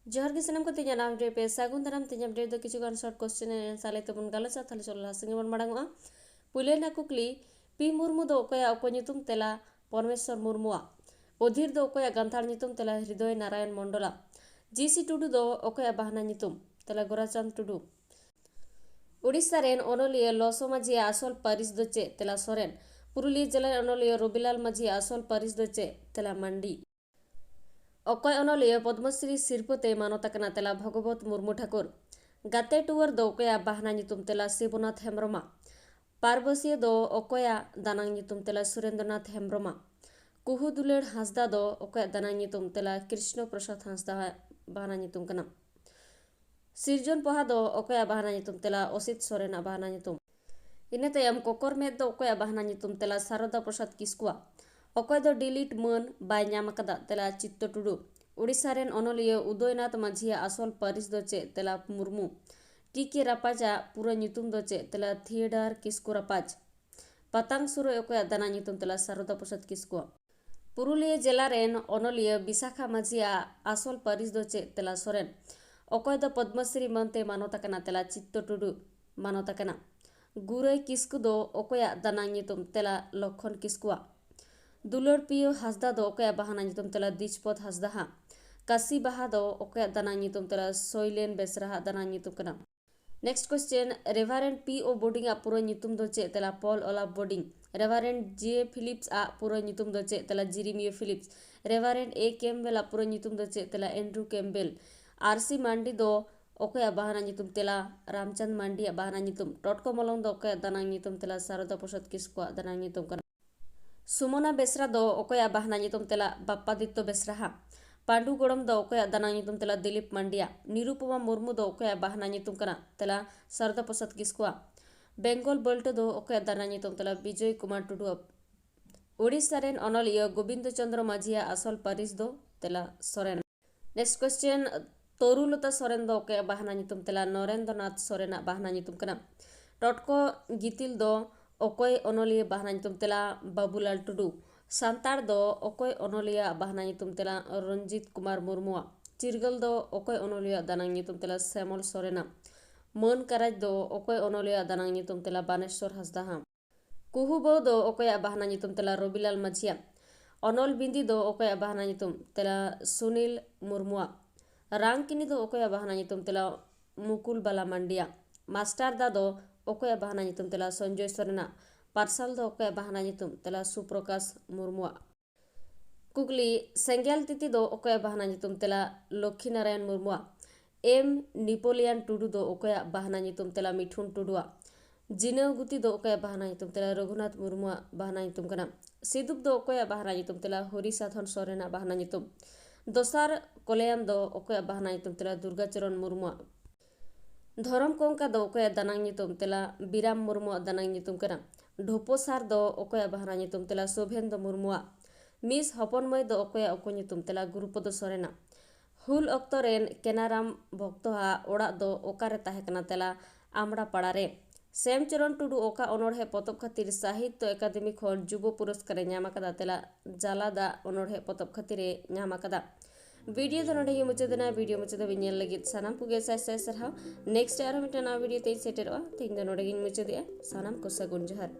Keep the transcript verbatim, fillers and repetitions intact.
ᱡᱚᱦᱟᱨ ᱜᱮ ᱥᱟᱱᱟᱢ ᱠᱚ, ᱛᱮᱦᱮᱧᱟᱜ update ᱯᱮ ᱥᱟᱹᱜᱩᱱ ᱫᱟᱨᱟᱢ᱾ ᱛᱮᱦᱮᱧ update ᱫᱚ ᱠᱤᱪᱷᱩ ᱜᱟᱱ short question and answer ᱞᱟᱹᱭ ᱛᱮᱵᱚᱱ ᱜᱟᱞᱚᱪᱟ᱾ ᱛᱟᱦᱞᱮ ᱪᱚᱞᱚ ᱞᱟᱦᱟ ᱥᱮᱫ ᱜᱮᱵᱚᱱ ᱢᱟᱲᱟᱝᱚᱜᱼᱟ᱾ ᱯᱩᱭᱞᱩ ᱨᱮᱱᱟᱜ ᱠᱩᱠᱞᱤ, ᱯᱤ ᱢᱩᱨᱢᱩ ᱫᱚ ᱚᱠᱚᱭᱟᱜ ᱚᱠᱚᱭ ᱧᱩᱛᱩᱢ? ᱛᱮᱞᱟ, ᱯᱚᱨᱢᱮᱥᱣᱚᱨ ᱢᱩᱨᱢᱩᱣᱟᱜ᱾ ᱚᱫᱷᱤᱨ ᱫᱚ ᱚᱠᱚᱭᱟᱜ ᱜᱟᱱᱛᱷᱟᱲ ᱧᱩᱛᱩᱢ? ᱛᱮᱞᱟ, ᱦᱨᱤᱫᱚᱭ ᱱᱟᱨᱟᱭᱚᱱ ᱢᱚᱱᱰᱚᱞᱟᱜ᱾ ᱡᱤ ᱥᱤ ᱴᱩᱰᱩ ᱫᱚ ᱚᱠᱚᱭᱟᱜ ᱵᱟᱦᱱᱟ ᱧᱩᱛᱩᱢ? ᱛᱮᱞᱟ, ᱜᱳᱨᱟᱪᱟᱸᱫᱽ ᱴᱩᱰᱩ᱾ ᱩᱲᱤᱥᱥᱟ ᱨᱮᱱ ᱚᱱᱚᱞᱤᱭᱟᱹ ᱞᱚᱥᱚ ᱢᱟᱹᱡᱷᱤᱭᱟᱜ ᱟᱥᱚᱞ ᱯᱟᱹᱨᱤᱥ ᱫᱚ ᱪᱮᱫ? ᱛᱮᱞᱟ, ᱥᱚᱨᱮᱱ᱾ ᱯᱩᱨᱩᱞᱤᱭᱟᱹ ᱡᱮᱞᱟ ᱨᱮᱱ ᱚᱱᱚᱞᱤᱭᱟᱹ ᱨᱚᱵᱤᱞᱟᱞ ᱢᱟᱹᱡᱷᱤᱭᱟᱜ ᱟᱥᱚᱞ ᱯᱟᱹᱨᱤᱥ ᱫᱚ ᱪᱮᱫ? ᱛᱮᱞᱟ, ᱢᱟᱱᱰᱤ᱾ ᱚᱠᱚᱭ ᱚᱱᱚᱞᱤᱭᱟᱹ ᱯᱚᱫᱽᱢᱚᱥᱨᱤ ᱥᱤᱨᱯᱟᱹ ᱛᱮᱭ ᱢᱟᱱᱚᱛ ᱟᱠᱟᱱᱟ? ᱛᱮᱞᱟ, ᱵᱷᱚᱜᱚᱵᱚᱛ ᱢᱩᱨᱢᱩ ᱴᱷᱟᱠᱩᱨ᱾ ᱜᱟᱛᱮ ᱴᱩᱣᱟᱹᱨ ᱫᱚ ᱚᱠᱚᱭᱟᱜ ᱵᱟᱦᱱᱟ ᱧᱩᱛᱩᱢ? ᱛᱮᱞᱟ, ᱥᱤᱵᱩᱱᱟᱛᱷ ᱦᱮᱢᱵᱨᱚᱢᱟᱜ᱾ ᱯᱟᱨᱵᱟᱹᱥᱤᱭᱟᱹ ᱫᱚ ᱚᱠᱚᱭᱟᱜ ᱫᱟᱱᱟᱝ ᱧᱩᱛᱩᱢ? ᱛᱮᱞᱟ, ᱥᱩᱨᱮᱱᱫᱨᱚᱱᱟᱛᱷ ᱦᱮᱢᱵᱨᱚᱢᱟᱜ᱾ ᱠᱩᱦᱩ ᱫᱩᱞᱟᱹᱲ ᱦᱟᱸᱥᱫᱟ ᱫᱚ ᱚᱠᱚᱭᱟᱜ ᱫᱟᱱᱟᱝ ᱧᱩᱛᱩᱢ? ᱛᱮᱞᱟ, ᱠᱨᱤᱥᱱᱚ ᱯᱨᱚᱥᱟᱫᱽ ᱦᱟᱸᱥᱫᱟᱣᱟᱜ ᱵᱟᱦᱱᱟ ᱧᱩᱛᱩᱢ ᱠᱟᱱᱟ᱾ ᱥᱤᱨᱡᱚᱱ ᱯᱚᱦᱟ ᱫᱚ ᱚᱠᱚᱭᱟᱜ ᱵᱟᱦᱱᱟ ᱧᱩᱛᱩᱢ? ᱛᱮᱞᱟ, ᱚᱥᱤᱛ ᱥᱚᱨᱮᱱᱟᱜ ᱵᱟᱦᱱᱟ ᱧᱩᱛᱩᱢ᱾ ᱤᱱᱟᱹ ᱛᱟᱭᱚᱢ ᱠᱚᱠᱚᱨ ᱢᱮᱫ ᱫᱚ ᱚᱠᱚᱭᱟᱜ ᱵᱟᱦᱱᱟ ᱧᱩᱛᱩᱢ? ᱛᱮᱞᱟ, ᱥᱟᱨᱚᱫᱟ ᱯᱨᱚᱥᱟᱫᱽ ᱠᱤᱥᱠᱩᱣᱟᱜ᱾ ᱚᱠᱚᱭ ᱫᱚ ᱰᱤᱞᱤᱴ ᱢᱟᱹᱱ ᱵᱟᱭ ᱧᱟᱢ ᱟᱠᱟᱫᱟ? ᱛᱮᱞᱟ, ᱪᱤᱛᱛᱚ ᱴᱩᱰᱩ᱾ ᱩᱲᱤᱥᱥᱟ ᱨᱮᱱ ᱚᱱᱚᱞᱤᱭᱟᱹ ᱩᱫᱚᱭᱱᱟᱛᱷ ᱢᱟᱹᱡᱷᱤᱭᱟᱜ ᱟᱥᱚᱞ ᱯᱟᱹᱨᱤᱥ ᱫᱚ ᱪᱮᱫ? ᱛᱮᱞᱟ, ᱢᱩᱨᱢᱩ᱾ ᱴᱤ ᱠᱮ ᱨᱟᱯᱟᱡᱟᱜ ᱯᱩᱨᱟᱹ ᱧᱩᱛᱩᱢ ᱫᱚ ᱪᱮᱫ? ᱛᱮᱞᱟ, ᱛᱷᱤᱭᱮᱰᱟᱨ ᱠᱤᱥᱠᱩ ᱨᱟᱯᱟᱡᱽ᱾ ᱯᱟᱛᱟᱝ ᱥᱩᱨᱟᱹᱭ ᱚᱠᱚᱭᱟᱜ ᱫᱟᱱᱟᱝ ᱧᱩᱛᱩᱢ? ᱛᱮᱞᱟ, ᱥᱟᱨᱚᱫᱟ ᱯᱨᱚᱥᱟᱫᱽ ᱠᱤᱥᱠᱩᱣᱟᱜ᱾ ᱯᱩᱨᱩᱞᱤᱭᱟᱹ ᱡᱮᱞᱟ ᱨᱮᱱ ᱚᱱᱚᱞᱤᱭᱟᱹ ᱵᱤᱥᱟᱠᱷᱟ ᱢᱟᱹᱡᱷᱤᱭᱟᱜ ᱟᱥᱚᱞ ᱯᱟᱹᱨᱤᱥ ᱫᱚ ᱪᱮᱫ? ᱛᱮᱞᱟ, ᱥᱚᱨᱮᱱ᱾ ᱚᱠᱚᱭ ᱫᱚ ᱯᱚᱫᱽᱢᱚᱥᱨᱤ ᱢᱟᱹᱱ ᱛᱮ ᱢᱟᱱᱚᱛ ᱟᱠᱟᱱᱟ? ᱛᱮᱞᱟ, ᱪᱤᱛᱛᱚ ᱴᱩᱰᱩ ᱢᱟᱱᱚᱛ ᱟᱠᱟᱱᱟ᱾ ᱜᱩᱨᱟᱹᱭ ᱠᱤᱥᱠᱩ ᱫᱚ ᱚᱠᱚᱭᱟᱜ ᱫᱟᱱᱟᱝ ᱧᱩᱛᱩᱢ? ᱛᱮᱞᱟ, ᱞᱚᱠᱠᱷᱚᱱ ᱠᱤᱥᱠᱩᱣᱟᱜ᱾ ᱫᱩᱞᱟᱹᱲ ᱯᱤᱭᱳ ᱦᱟᱸᱥᱫᱟ ᱫᱚ ᱚᱠᱚᱭᱟᱜ ᱵᱟᱦᱱᱟ ᱧᱩᱛᱩᱢ? ᱛᱮᱞᱟ, ᱫᱤᱡᱯᱚᱫ ᱦᱟᱸᱥᱫᱟ ᱦᱟᱜ᱾ ᱠᱟᱥᱤ ᱵᱟᱦᱟ ᱫᱚ ᱚᱠᱚᱭᱟᱜ ᱫᱟᱱᱟᱝ ᱧᱩᱛᱩᱢ? ᱛᱮᱞᱟ, ᱥᱚᱭᱞᱮᱱ ᱵᱮᱥᱨᱟ ᱦᱟᱜ ᱫᱟᱱᱟᱝ ᱧᱩᱛᱩᱢ ᱠᱟᱱᱟ᱾ Next question, ᱨᱮᱵᱷᱟᱨᱮᱱᱰ ᱯᱤ ᱳ ᱵᱳᱰᱤᱝ ᱟᱜ ᱯᱩᱨᱟᱹ ᱧᱩᱛᱩᱢ ᱫᱚ ᱪᱮᱫ? ᱛᱮᱞᱟ, ᱯᱚᱞ ᱚᱞᱟᱯ ᱵᱳᱰᱤᱝ᱾ ᱨᱮᱵᱷᱟᱨᱮᱱᱰ ᱡᱮ ᱯᱷᱤᱞᱤᱯᱥ ᱟᱜ ᱯᱩᱨᱟᱹ ᱧᱩᱛᱩᱢ ᱫᱚ ᱪᱮᱫ? ᱛᱮᱞᱟ, ᱡᱤᱨᱤᱢᱤᱭᱟᱹ ᱯᱷᱤᱞᱤᱯᱥ᱾ ᱨᱮᱵᱷᱟᱨᱮᱱᱰ ᱮ ᱠᱮᱢᱵᱮᱞ ᱟᱜ ᱯᱩᱨᱟᱹ ᱧᱩᱛᱩᱢ ᱫᱚ ᱪᱮᱫ? ᱛᱮᱞᱟ, ᱮᱱᱰᱨᱩ ᱠᱮᱢᱵᱮᱞ᱾ ᱟᱨ ᱥᱤ ᱢᱟᱱᱰᱤ ᱫᱚ ᱚᱠᱚᱭᱟᱜ ᱵᱟᱦᱱᱟ ᱧᱩᱛᱩᱢ? ᱛᱮᱞᱟ, ᱨᱟᱢᱪᱟᱸᱫᱽ ᱢᱟᱱᱰᱤᱭᱟᱜ ᱵᱟᱦᱱᱟ ᱧᱩᱛᱩᱢ᱾ ᱴᱚᱴᱠᱚ ᱢᱚᱞᱚᱝ ᱫᱚ ᱚᱠᱚᱭᱟᱜ ᱫᱟᱱᱟᱝ ᱧᱩᱛᱩᱢ? ᱛᱮᱞᱟ, ᱥᱟᱨᱚᱫᱟ ᱯᱨᱚᱥᱟᱫᱽ ᱠᱤᱥᱠᱩᱣᱟᱜ ᱫᱟᱱᱟᱝ ᱧᱩᱛᱩᱢ ᱠᱟᱱᱟ᱾ ᱥᱩᱢᱚᱱᱟ ᱵᱮᱥᱨᱟ ᱫᱚ ᱚᱠᱚᱭᱟᱜ ᱵᱟᱦᱱᱟ ᱧᱩᱛᱩᱢ? ᱛᱮᱞᱟ, ᱵᱟᱯᱯᱟᱫᱤᱛᱛᱚ ᱵᱮᱥᱨᱟ ᱦᱟᱜ᱾ ᱯᱟᱸᱰᱩ ᱜᱚᱲᱚᱢ ᱫᱚ ᱚᱠᱚᱭᱟᱜ ᱫᱟᱱᱟᱝ ᱧᱩᱛᱩᱢ? ᱛᱮᱞᱟ, ᱫᱤᱞᱤᱯ ᱢᱟᱱᱰᱤᱭᱟ᱾ ᱱᱤᱨᱩᱯᱚᱢᱟ ᱢᱩᱨᱢᱩ ᱫᱚ ᱚᱠᱚᱭᱟᱜ ᱵᱟᱦᱱᱟ ᱧᱩᱛᱩᱢ ᱠᱟᱱᱟ? ᱛᱮᱞᱟ, ᱥᱟᱨᱚᱫᱟ ᱯᱨᱚᱥᱟᱫᱽ ᱠᱤᱥᱠᱩᱣᱟᱜ᱾ ᱵᱮᱝᱜᱚᱞ ᱵᱟᱹᱞᱴᱟᱹ ᱫᱚ ᱚᱠᱚᱭᱟᱜ ᱫᱟᱱᱟᱝ ᱧᱩᱛᱩᱢ? ᱛᱮᱞᱟ, ᱵᱤᱡᱚᱭ ᱠᱩᱢᱟᱨ ᱴᱩᱰᱩᱣᱟᱜ᱾ ᱩᱲᱤᱥᱥᱟ ᱨᱮᱱ ᱚᱱᱚᱞᱤᱭᱟᱹ ᱜᱳᱵᱤᱱᱫᱚ ᱪᱚᱸᱫᱽᱨᱚ ᱢᱟᱹᱡᱷᱤᱭᱟᱜ ᱟᱥᱚᱞ ᱯᱟᱹᱨᱤᱥ ᱫᱚ? ᱛᱮᱞᱟ, ᱥᱚᱨᱮᱱ᱾ Next question, ᱛᱚᱨᱩᱞᱚᱛᱟ ᱥᱚᱨᱮᱱ ᱫᱚ ᱚᱠᱚᱭᱟᱜ ᱵᱟᱦᱱᱟ ᱧᱩᱛᱩᱢ? ᱛᱮᱞᱟ, ᱱᱚᱨᱮᱱᱫᱨᱚᱱᱟᱛᱷ ᱥᱚᱨᱮᱱᱟᱜ ᱵᱟᱦᱱᱟ ᱧᱩᱛᱩᱢ ᱠᱟᱱᱟ᱾ ᱴᱚᱴᱠᱚ ᱜᱤᱛᱤᱞ ᱫᱚ ᱚᱠᱚᱭ ᱚᱱᱚᱞᱤᱭᱟᱹ ᱵᱟᱦᱱᱟ ᱧᱩᱛᱩᱢ? ᱛᱮᱞᱟ, ᱵᱟᱵᱩᱞᱟᱞ ᱴᱩᱰᱩ᱾ ᱥᱟᱱᱛᱟᱲ ᱫᱚ ᱚᱠᱚᱭ ᱚᱱᱚᱞᱤᱭᱟᱹ ᱵᱟᱦᱱᱟ ᱧᱩᱛᱩᱢ? ᱛᱮᱞᱟ, ᱨᱚᱧᱡᱤᱛ ᱠᱩᱢᱟᱨ ᱢᱩᱨᱢᱩᱣᱟᱜ᱾ ᱪᱤᱨᱜᱟᱹᱞ ᱫᱚ ᱚᱠᱚᱭ ᱚᱱᱚᱞᱤᱭᱟᱹᱣᱟᱜ ᱫᱟᱱᱟᱝ ᱧᱩᱛᱩᱢ? ᱛᱮᱞᱟ ᱥᱮᱢᱚᱞ ᱥᱚᱨᱮᱱᱟᱜ᱾ ᱢᱟᱹᱱ ᱠᱟᱨᱟᱡᱽ ᱫᱚ ᱚᱠᱚᱭ ᱚᱱᱚᱞᱤᱭᱟᱹᱣᱟᱜ ᱫᱟᱱᱟᱝ ᱧᱩᱛᱩᱢ? ᱛᱮᱞᱟ ᱵᱟᱱᱮᱥᱣᱚᱨ ᱦᱟᱸᱥᱫᱟ ᱦᱟᱜ᱾ ᱠᱩᱦᱩ ᱵᱟᱹᱣ ᱫᱚ ᱚᱠᱚᱭᱟᱜ ᱵᱟᱦᱱᱟ ᱧᱩᱛᱩᱢ? ᱛᱮᱞᱟ ᱨᱚᱵᱤᱞᱟᱞ ᱢᱟᱹᱡᱷᱤᱭᱟᱜ᱾ ᱚᱱᱚᱞ ᱵᱤᱸᱫᱤ ᱫᱚ ᱚᱠᱚᱭᱟᱜ ᱵᱟᱦᱱᱟ ᱧᱩᱛᱩᱢ? ᱛᱮᱞᱟ ᱥᱩᱱᱤᱞ ᱢᱩᱨᱢᱩᱣᱟᱜ᱾ ᱨᱟᱝᱠᱤᱱᱤ ᱫᱚ ᱚᱠᱚᱭᱟᱜ ᱵᱟᱦᱱᱟ ᱧᱩᱛᱩᱢ? ᱛᱮᱞᱟ ᱢᱩᱠᱩᱞ ᱵᱟᱞᱟ ᱢᱟᱱᱰᱤᱭᱟᱜ᱾ ᱢᱟᱥᱴᱟᱨ ᱫᱟ ᱫᱚ ᱚᱠᱚᱭᱟᱜ ᱵᱟᱦᱱᱟ ᱧᱩᱛᱩᱢ? ᱛᱮᱞᱟ ᱥᱚᱧᱡᱚᱭ ᱥᱚᱨᱮᱱᱟᱜ᱾ ᱯᱟᱨᱥᱟᱞ ᱫᱚ ᱚᱠᱚᱭᱟᱜ ᱵᱟᱦᱱᱟ ᱧᱩᱛᱩᱢ? ᱛᱮᱞᱟ ᱥᱩᱯᱨᱚᱠᱟᱥ ᱢᱩᱨᱢᱩᱣᱟᱜ᱾ ᱠᱩᱠᱞᱤ, ᱥᱮᱸᱜᱮᱞ ᱛᱤᱛᱤ ᱫᱚ ᱚᱠᱚᱭᱟᱜ ᱵᱟᱦᱱᱟ ᱧᱩᱛᱩᱢ? ᱛᱮᱞᱟ ᱞᱚᱠᱠᱷᱤ ᱱᱟᱨᱟᱭᱚᱱ ᱢᱩᱨᱢᱩᱣᱟᱜ᱾ ᱮᱢ ᱱᱤᱯᱳᱞᱤᱭᱟᱱ ᱴᱩᱰᱩ ᱫᱚ ᱚᱠᱚᱭᱟᱜ ᱵᱟᱦᱱᱟ ᱧᱩᱛᱩᱢ? ᱛᱮᱞᱟ ᱢᱤᱴᱷᱩᱱ ᱴᱩᱰᱩᱣᱟᱜ᱾ ᱡᱤᱱᱟᱹᱣ ᱜᱩᱛᱤ ᱫᱚ ᱚᱠᱚᱭᱟᱜ ᱵᱟᱦᱱᱟ ᱧᱩᱛᱩᱢ? ᱛᱮᱞᱟ ᱨᱚᱜᱷᱩᱱᱟᱛᱷ ᱢᱩᱨᱢᱩᱣᱟᱜ ᱵᱟᱦᱱᱟ ᱧᱩᱛᱩᱢ ᱠᱟᱱᱟ᱾ ᱥᱤᱫᱩᱯ ᱫᱚ ᱚᱠᱚᱭᱟᱜ ᱵᱟᱦᱱᱟ ᱧᱩᱛᱩᱢ? ᱛᱮᱞᱟ ᱦᱚᱨᱤ ᱥᱟᱫᱷᱚᱱ ᱥᱚᱨᱮᱱᱟᱜ ᱵᱟᱦᱱᱟ ᱧᱩᱛᱩᱢ᱾ ᱫᱚᱥᱟᱨ ᱠᱚᱞᱭᱟᱱ ᱫᱚ ᱚᱠᱚᱭᱟᱜ ᱵᱟᱦᱱᱟ ᱧᱩᱛᱩᱢ? ᱛᱮᱞᱟ ᱫᱩᱨᱜᱟᱪᱚᱨᱚᱱ ᱢᱩᱨᱢᱩᱣᱟᱜ᱾ ᱫᱷᱚᱨᱚᱢ ᱠᱚᱝᱠᱟ ᱫᱚ ᱚᱠᱚᱭᱟᱜ ᱫᱟᱱᱟᱝ ᱧᱩᱛᱩᱢ? ᱛᱮᱞᱟ ᱵᱤᱨᱟᱢ ᱢᱩᱨᱢᱩᱣᱟᱜ ᱫᱟᱱᱟᱝ ᱧᱩᱛᱩᱢ ᱠᱟᱱᱟ᱾ ᱰᱷᱳᱯᱳ ᱥᱟᱨ ᱫᱚ ᱚᱠᱚᱭᱟᱜ ᱵᱟᱦᱱᱟ ᱧᱩᱛᱩᱢ? ᱛᱮᱞᱟ ᱥᱳᱵᱷᱮᱱᱫᱚ ᱢᱩᱨᱢᱩᱣᱟᱜ᱾ ᱢᱤᱥ ᱦᱚᱯᱚᱱ ᱢᱟᱹᱭ ᱫᱚ ᱚᱠᱚᱭᱟᱜ ᱩᱠᱩ ᱧᱩᱛᱩᱢ? ᱛᱮᱞᱟ ᱜᱩᱨᱩᱯᱚᱫᱚ ᱥᱚᱨᱮᱱᱟᱜ᱾ ᱦᱩᱞ ᱚᱠᱛᱚ ᱨᱮᱱ ᱠᱮᱱᱟᱨᱟᱢ ᱵᱷᱚᱠᱛᱚᱣᱟᱜ ᱚᱲᱟᱜ ᱫᱚ ᱚᱠᱟᱨᱮ ᱛᱟᱦᱮᱸ ᱠᱟᱱᱟ? ᱛᱮᱞᱟ ᱟᱢᱲᱟ ᱯᱟᱲᱟ ᱨᱮ᱾ ᱥᱮᱢ ᱪᱚᱨᱚᱱ ᱴᱩᱰᱩ ᱚᱠᱟ ᱚᱱᱚᱬᱦᱮ ᱯᱚᱛᱚᱵ ᱠᱷᱟᱹᱛᱤᱨ ᱥᱟᱦᱤᱛᱭᱚ ᱮᱠᱟᱰᱮᱢᱤ ᱠᱷᱚᱱ ᱡᱩᱵᱚ ᱯᱩᱨᱚᱥᱠᱟᱨ ᱮ ᱧᱟᱢ ᱟᱠᱟᱫᱟ? ᱛᱮᱞᱟ ᱡᱟᱞᱟᱫᱟ ᱚᱱᱚᱬᱦᱮ ᱯᱚᱛᱚᱵ ᱠᱷᱟᱹᱛᱤᱨ ᱮ ᱧᱟᱢ ᱟᱠᱟᱫᱟ᱾ ᱵᱷᱤᱰᱤᱭᱳ ᱫᱚ ᱱᱚᱰᱮ ᱜᱮ ᱢᱩᱪᱟᱹᱫ ᱮᱱᱟ᱾ ᱵᱷᱤᱰᱤᱭᱳ ᱢᱩᱪᱟᱹᱫ ᱫᱷᱟᱹᱵᱤᱡ ᱧᱮᱞ ᱞᱟᱹᱜᱤᱫ ᱥᱟᱱᱟᱢ ᱠᱚᱜᱮ ᱥᱟᱭ ᱥᱟᱭ ᱥᱟᱨᱦᱟᱣ᱾ ᱱᱮᱠᱥᱴ ᱟᱨᱦᱚᱸ ᱢᱤᱫᱴᱟᱝ ᱱᱟᱣᱟ ᱵᱷᱤᱰᱤᱭᱳ ᱛᱮᱧ ᱥᱮᱴᱮᱨᱚᱜᱼᱟ᱾ ᱛᱮᱦᱮᱧ ᱫᱚ ᱱᱚᱰᱮ ᱜᱤᱧ ᱢᱩᱪᱟᱹᱫᱮᱜᱼᱟ᱾ ᱥᱟᱱᱟᱢ ᱠᱚ ᱥᱟᱹᱜᱩᱱ ᱡᱚᱦᱟᱨ᱾